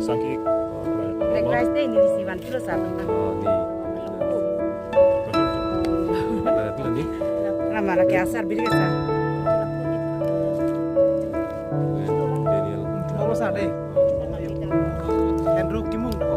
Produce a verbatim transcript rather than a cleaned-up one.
Sangki. Break rice dei, neli isi van kilo sa. Oh, di. Mana tu ni? Rama lagi asar, biri asar. Daniel. Andrew Kimung dah.